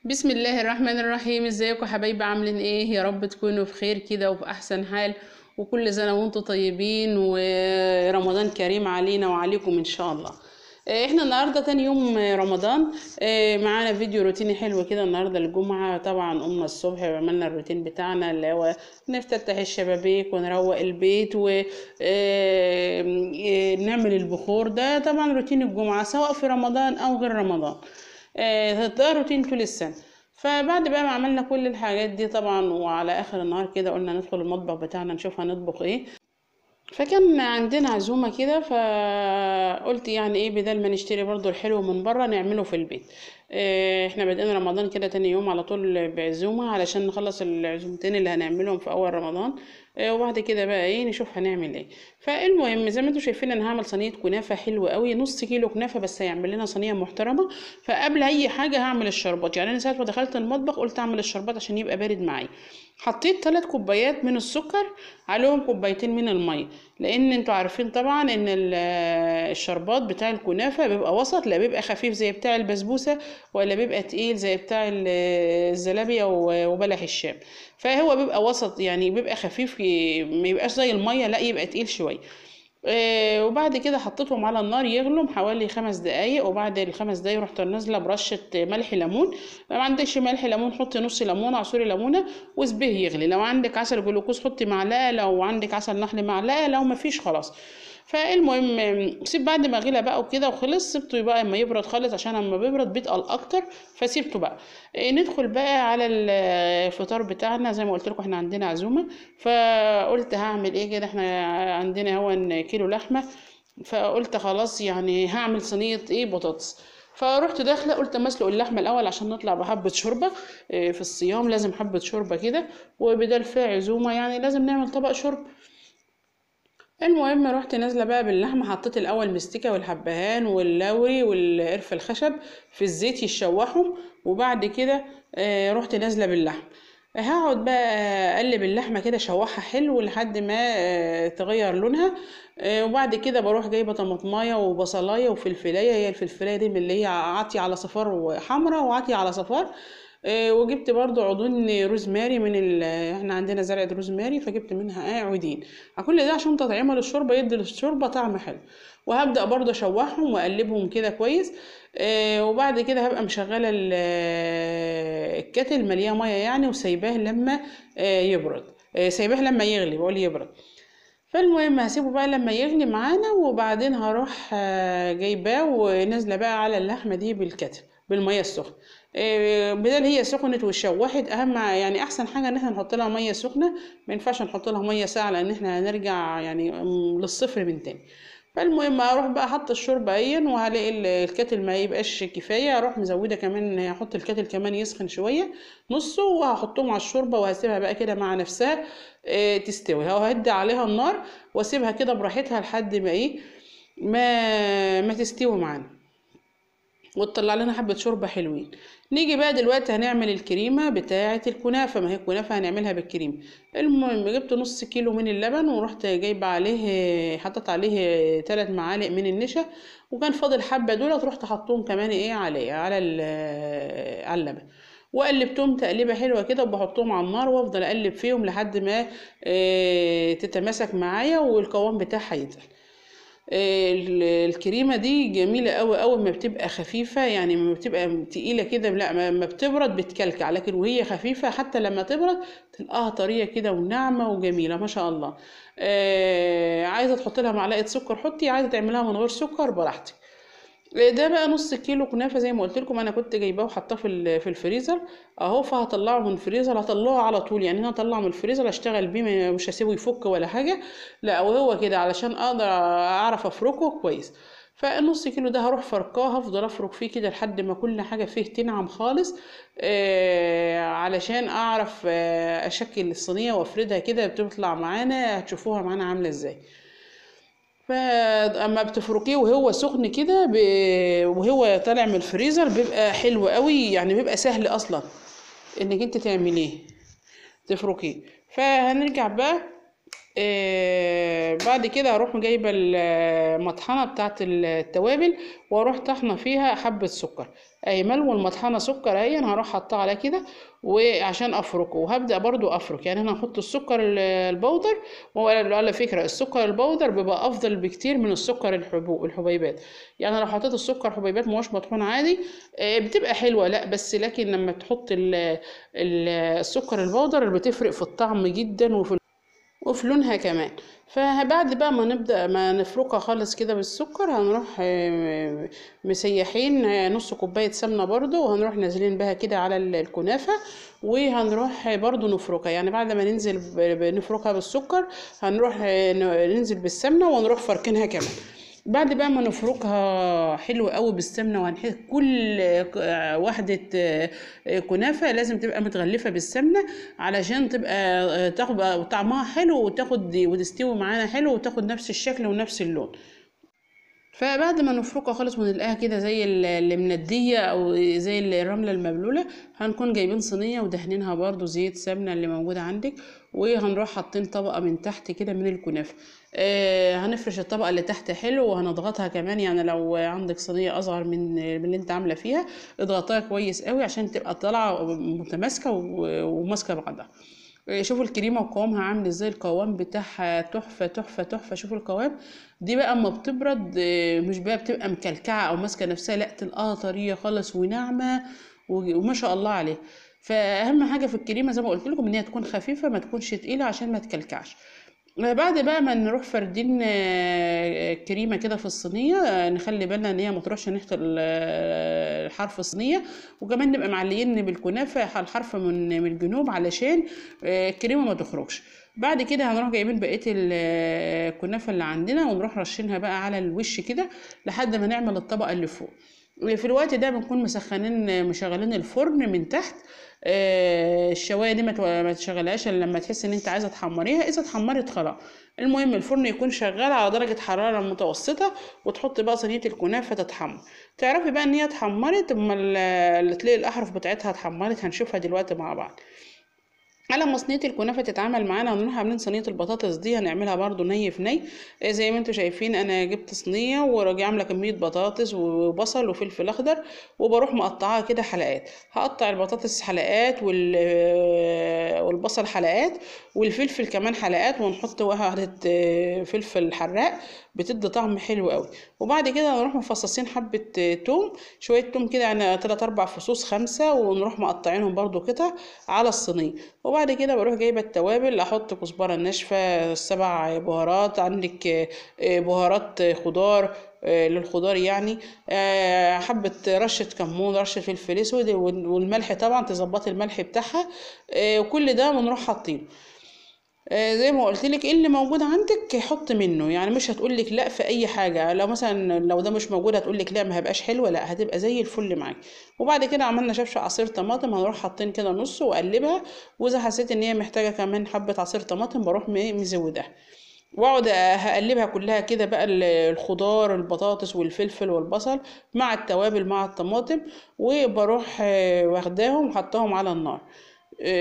بسم الله الرحمن الرحيم. ازيكم حبايبي؟ عاملين ايه؟ يا رب تكونوا بخير كده وفي احسن حال، وكل سنة وانتم طيبين، ورمضان كريم علينا وعليكم ان شاء الله. احنا النهارده تاني يوم رمضان، معانا فيديو روتيني حلو كده. النهارده الجمعة، طبعا قمنا الصبح وعملنا الروتين بتاعنا اللي هو نفتتح الشبابيك ونروق البيت ونعمل البخور. ده طبعا روتين الجمعة سواء في رمضان او غير رمضان، ده روتين طول السنة. فبعد بقى ما عملنا كل الحاجات دي طبعا، وعلى اخر النهار كده قلنا ندخل المطبخ بتاعنا نشوف هنطبخ ايه. فكان عندنا عزومة كده، فقلت يعني ايه بدل ما نشتري برضو الحلو من بره نعمله في البيت. احنا بدأنا رمضان كده تاني يوم على طول بعزومه علشان نخلص العزومتين اللي هنعملهم في اول رمضان، وبعد كده بقى ايه نشوف هنعمل ايه. فالمهم زي ما انتم شايفين انا هعمل صينية كنافه حلوة قوي، نص كيلو كنافه بس هيعمل لنا صينية محترمه. فقبل اي حاجة هعمل الشربات، يعني انا ساعة ما دخلت المطبخ قلت اعمل الشربات عشان يبقى بارد معايا. حطيت 3 كوبايات من السكر عليهم كوبايتين من المية، لان انتوا عارفين طبعا ان الشربات بتاع الكنافه بيبقى وسط، لا بيبقى خفيف زي بتاع البسبوسه ولا بيبقى تقيل زي بتاع الزلابيه وبلح الشام. فهو بيبقى وسط، يعني بيبقى خفيف، ما يبقاش زي المية، لا يبقى تقيل شوية. وبعد كده حطيتهم على النار يغلوا حوالي 5 دقايق، وبعد ال5 دقايق رحت نازله برشه ملح ليمون. لو ما عندكش ملح ليمون حطي نص ليمونه، عصير ليمونه، وسيبيه يغلي. لو عندك عسل جلوكوز حطي معلقه، لو عندك عسل نحل معلقه، لو ما فيش خلاص. فالمهم سيب بعد ما غلى بقى وكده وخلص، سبته بقى اما يبرد خالص، عشان اما بيبرد بيتقل اكتر، فسيبته بقى. ندخل بقى على الفطار بتاعنا. زي ما قلت لكم احنا عندنا عزومة، فقلت هعمل ايه كده. احنا عندنا هو كيلو لحمه، فقلت خلاص يعني هعمل صينية ايه بطاطس. فروحت داخله قلت اما اسلق اللحمة الاول عشان نطلع بحبه شوربة. في الصيام لازم حبه شوربة كده، وبدل فيها عزومة يعني لازم نعمل طبق شوربة. المهم رحت نازله بقى باللحمه، حطيت الاول مستكه والحبهان واللاوري والقرفه الخشب في الزيت يشوحهم، وبعد كده رحت نازله باللحم. هقعد بقى اقلب اللحمة كده شوحها حلو لحد ما تغير لونها. وبعد كده بروح جايبه طماطمايه وبصلايه وفلفلايه، هي الفلفلايه دي من اللي هي عاطيه على صفار وحمراء وعاطيه على صفار. وجبت برضو عودين روزماري من احنا عندنا زرعه روزماري، فجبت منها عودين. كل ده عشان تطعمها للشوربه، يدي للشوربه طعم حلو. وهبدا برضو اشوحهم واقلبهم كده كويس. وبعد كده هبقى مشغله الكتل ملياه مية يعني، وسايباه لما يبرد، سايباه لما يغلي، بقول يبرد. فالمهم هسيبه بقى لما يغلي معانا، وبعدين هروح جايباه ونازلة بقى على اللحمة دي بالكتل بالمية السخنة. بدل هي سخنت وشوحت، اهم يعني احسن حاجة ان احنا نحط لها مية سخنة، ما ينفعش نحط لها مية ساقعه لان احنا هنرجع يعني للصفر من تاني. فالمهم اروح بقى احط الشوربة ايا، وهلاقي الكتل ما يبقاش كفاية، اروح مزوده كمان، احط الكتل كمان يسخن شوية نصه، وهحطهم على الشوربة وهسيبها بقى كده مع نفسها تستوي. ههدي عليها النار واسيبها كده براحتها لحد ما ايه ما تستوي معانا، وتطلع لنا حبه شوربة حلوين. نيجي بقى دلوقتي هنعمل الكريمة بتاعه الكنافه. ما هي الكنافه هنعملها بالكريمه. المهم جبت نص كيلو من اللبن، ورحت جايبه عليه، حطيت عليه 3 معالق من النشا، وكان فاضل حبه دولت رحت حطهم كمان ايه عليه على اللبن، وقلبتهم تقليبه حلوة كده، وبحطهم على النار وافضل اقلب فيهم لحد ما تتماسك معايا والقوام بتاعها يتقل. الكريمة دي جميلة قوي قوي، ما بتبقى خفيفة يعني، ما بتبقى تقيلة كده، لا ما بتبرد بتكلكع، لكن وهي خفيفة حتى لما تبرد تلقاها طرية كده وناعمه وجميلة ما شاء الله. عايزه تحط لها معلقه سكر حطي، عايزه تعملها من غير سكر براحتك. ده بقى نص كيلو كنافه زي ما قلت لكم، انا كنت جايباه وحطاه في الفريزر اهو. فهطلعه من الفريزر، هطلعه على طول يعني، انا هطلعه من الفريزر اشتغل بيه، مش هسيبه يفك ولا حاجة، لا وهو كده علشان اقدر اعرف افركه كويس. فالنص كيلو ده هروح فركاه، هفضل افرك فيه كده لحد ما كل حاجة فيه تنعم خالص، علشان اعرف اشكل الصينية وافردها كده، بتطلع معانا هتشوفوها معانا عامله ازاي. فاما بتفركيه وهو سخن كده وهو طالع من الفريزر بيبقى حلو قوي، يعني بيبقى سهل اصلا انك انت تعمليه تفركيه. فهنرجع بقى بعد كده هروح جايبه المطحنه بتاعه التوابل واروح طحنه فيها حبه سكر. اهي ملو المطحنه سكر اهي، انا هروح حاطاه على كده وعشان افركه. وهبدا برضو افرك، يعني انا هحط السكر البودر. وعلى فكرة السكر البودر بيبقى افضل بكتير من السكر الحبيبات. يعني لو حطيت السكر حبيبات مش مطحون عادي بتبقى حلوة، لا بس لكن لما تحط السكر البودر بتفرق في الطعم جدا وفي لونها كمان. فبعد بقى ما نبدأ ما نفركها خالص كده بالسكر، هنروح مسيحين نص كوباية سمنة برضو، وهنروح نازلين بها كده على الكنافة، وهنروح برضو نفركها. يعني بعد ما ننزل بنفركها بالسكر هنروح ننزل بالسمنة ونروح فركنها كمان. بعد بقى ما نفركها حلو قوي بالسمنه، وهنحط كل واحدة كنافه لازم تبقى متغلفه بالسمنه علشان تبقى تاخد طعمها حلو وتاخد وتستوي معانا حلو وتاخد نفس الشكل ونفس اللون. فبعد ما نفركها خالص ونلقاها كده زي اللي منديه او زي الرملة المبلوله، هنكون جايبين صينية ودهنينها برضو زيت سمنه اللي موجودة عندك، وهنروح حاطين طبقه من تحت كده من الكنافه. هنفرش الطبقة اللي تحت حلو وهنضغطها كمان، يعني لو عندك صينية اصغر من اللي انت عامله فيها اضغطها كويس قوي عشان تبقى طالعه متماسكة وماسكه بعضها. شوفوا الكريمة وقوامها عامل ازاي، القوام بتاعها تحفة تحفة تحفة. شوفوا القوام دي بقى اما بتبرد مش بقى بتبقى مكلكعه او ماسكه نفسها، لا تلقاها طرية خالص وناعمه وما شاء الله عليها. فاهم حاجة في الكريمة زي ما قلت لكم ان هي تكون خفيفة ما تكونش تقيلة عشان ما تكلكعش. بعد بقى ما نروح فردين كريمة كده في الصينية، نخلي بالنا ان هي ما تروحش ناحية الحرف الصينية، وكمان نبقى معليين بالكنافه الحرف من الجنوب علشان الكريمة ما تخرجش. بعد كده هنروح جايبين بقية الكنافه اللي عندنا ونروح رشينها بقى على الوش كده لحد ما نعمل الطبقة اللي فوق. في الوقت ده بنكون مسخنين مشغلين الفرن من تحت. الشوايه دي ما تشغلهاش الا لما تحس ان انت عايزه تحمريها، اذا اتحمرت خلاص. المهم الفرن يكون شغال على درجه حرارة متوسطه، وتحط بقى صينية الكنافه تتحمر. تعرفي بقى ان هي اتحمرت اما اللي تلاقي الاحرف بتاعتها اتحمرت، هنشوفها دلوقتي مع بعض. على ما صينية الكنافه تتعمل معانا هنروح عاملين صينية البطاطس دي، هنعملها برضو ني في ني. زي ما انتم شايفين انا جبت صينية وراجع عامله كمية بطاطس وبصل وفلفل اخضر، وبروح مقطعاها كده حلقات. هقطع البطاطس حلقات والبصل حلقات والفلفل كمان حلقات، ونحط واحدة فلفل حراق بتدي طعم حلو قوي. وبعد كده هنروح مفصصين حبه توم، شوية توم كده يعني 3 4 فصوص 5، ونروح مقطعينهم برضو قطع على الصينية. وبعد كده بروح جايبه التوابل، احط كزبره ناشفة، 7 بهارات، عندك بهارات خضار للخضار يعني، حبه رشه كمون، رشه فلفل اسود، والملح طبعا تظبطي الملح بتاعها، وكل ده بنروح حاطينه. زي ما قلت لك اللي موجود عندك حط منه، يعني مش هتقول لك لا في اي حاجة. لو مثلا لو ده مش موجود هتقول لك لا ما هبقاش حلوة، لا هتبقى زي الفل معاك. وبعد كده عملنا شفشه عصير طماطم، هنروح حاطين كده نص واقلبها، واذا حسيت ان هي محتاجه كمان حبه عصير طماطم بروح مزودها، واقعد هقلبها كلها كده بقى، الخضار البطاطس والفلفل والبصل مع التوابل مع الطماطم، وبروح واخداهم وحطاهم على النار.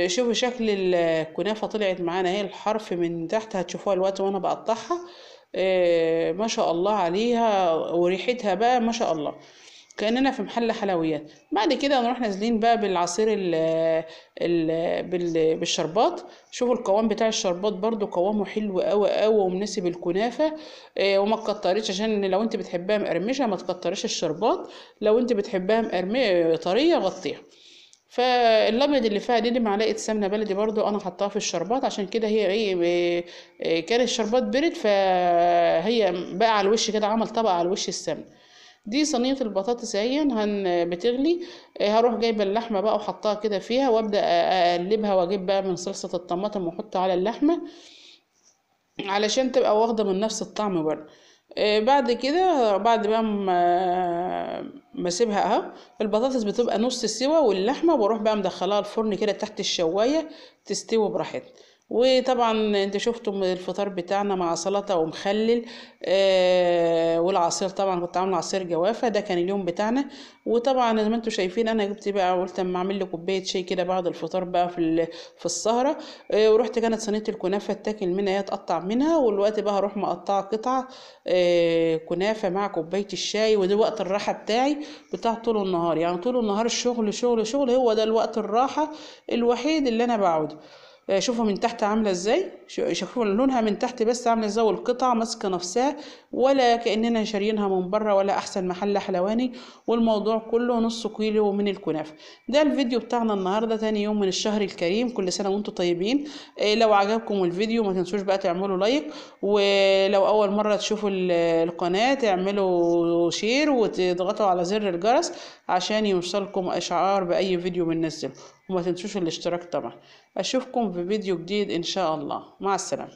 شوفوا شكل الكنافة طلعت معانا اهي، الحرف من تحت هتشوفوها الوقت وانا بقطعها، ما شاء الله عليها، وريحتها بقى ما شاء الله كأننا في محل حلويات. بعد كده هنروح نازلين بقى بالعصير ال ال بالشربات. شوفوا القوام بتاع الشربات برضو قوامه حلو قوي قوي ومناسب الكنافة، وما تكتريش عشان لو انت بتحبها مقرمشة ما تكتريش الشربات، لو انت بتحبها مقرمشة طرية غطيها. فالابيض اللي فيها دي معلقه سمنه بلدي برضو انا حطاها في الشربات، عشان كده هي ايه كان الشربات برد فهي بقى على الوش كده، عمل طبقه على الوش السمنة. دي صينية البطاطس اهي بتغلي. هروح جايبه اللحمة بقى وحطها كده فيها، وابدا اقلبها واجيب بقى من صلصه الطماطم واحطها على اللحمة علشان تبقى واخده من نفس الطعم برضو. بعد كده بعد بقى ما اسيبها اهو البطاطس بتبقى نص سوا واللحمة، بروح بقى مدخلاها الفرن كده تحت الشوايه تستوي براحتها. وطبعا انت شفتوا الفطار بتاعنا مع سلطة ومخلل، والعصير طبعا كنت عامله عصير جوافه. ده كان اليوم بتاعنا. وطبعا زي ما انتم شايفين انا جبت بقى، قلت اما اعمل لي كوباية شاي كده بعد الفطار بقى في السهرة. ورحت كانت صينية الكنافه اتاكل منها، هي اتقطع منها، والوقت بقى هروح مقطعه قطعه كنافه مع كوباية الشاي. وده وقت الراحة بتاعي بتاع طول النهار، يعني طول النهار الشغل شغل شغل، هو ده الوقت الراحة الوحيد اللي انا بقعده. شوفوا من تحت عامله ازاي، شوفوا لونها من تحت بس عامله ازاي، والقطع ماسكه نفسها ولا كاننا شاريينها من بره ولا احسن محل حلواني. والموضوع كله نص كيلو من الكنافه. ده الفيديو بتاعنا النهارده، تاني يوم من الشهر الكريم، كل سنة وانتم طيبين. لو عجبكم الفيديو ما تنسوش بقى تعملوا like، ولو اول مرة تشوفوا القناة تعملوا share وتضغطوا على زر الجرس عشان يوصلكم اشعار باي فيديو بننزله، وما تنسوش الاشتراك طبعا. اشوفكم في فيديو جديد ان شاء الله. مع السلامة.